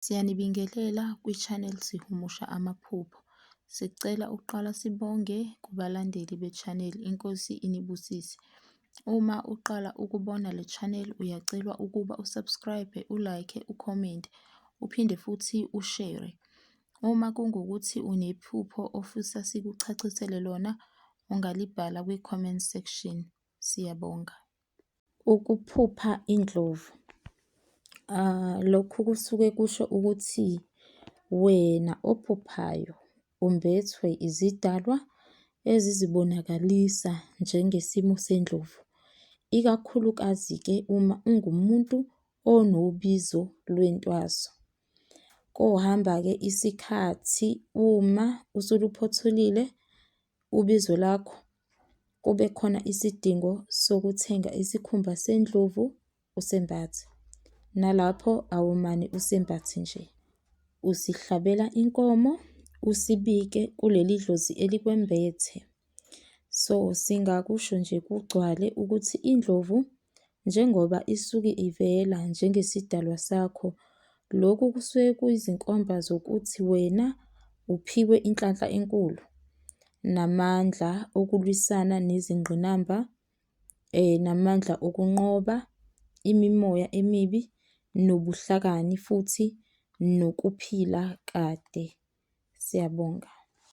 Siyanibingelela kwi-channel Sihumusha Amaphupho. Sicela ukuqala sibonge kubalandeli be-channel, iNkosi inibusise. Uma uqala ukubona le channel uyacelwa ukuba u-subscribe, u-like, u-comment, uphinde futhi u-share. Uma kungukuthi unephupho ofisa sikuchacisele lona, ungalibhala kwi-comment section. Siyabonga. Ukuphupha indlovu. Lokhu kusuke kusho ukuthi wena ophuphayo umbethwe izidalwa ezizibonakalisa njengesimo sendlovu. Ikakhulukazi-ke uma ungumuntu onobizo lwentwaso. Kohamba-ke isikhathi uma usuluphothulile ubizo lakho, kube khona isidingo sokuthenga isikhumba sendlovu usembathe. Nalapho awumane usembathe nje, usihlabela inkomo, usibike kuleli dlozi elikwembethe. So, singakusho nje kugcwale ukuthi indlovu njengoba isuke ivela njengesidalwa sakho, lokhu kusuke kuyizinkomba zokuthi wena uphiwe inhlanhla enkulu namandla okulwisana nezingqinamba, namandla okunqoba imimoya emibi, nobuhlakani futhi nokuphila kade. Siyabonga.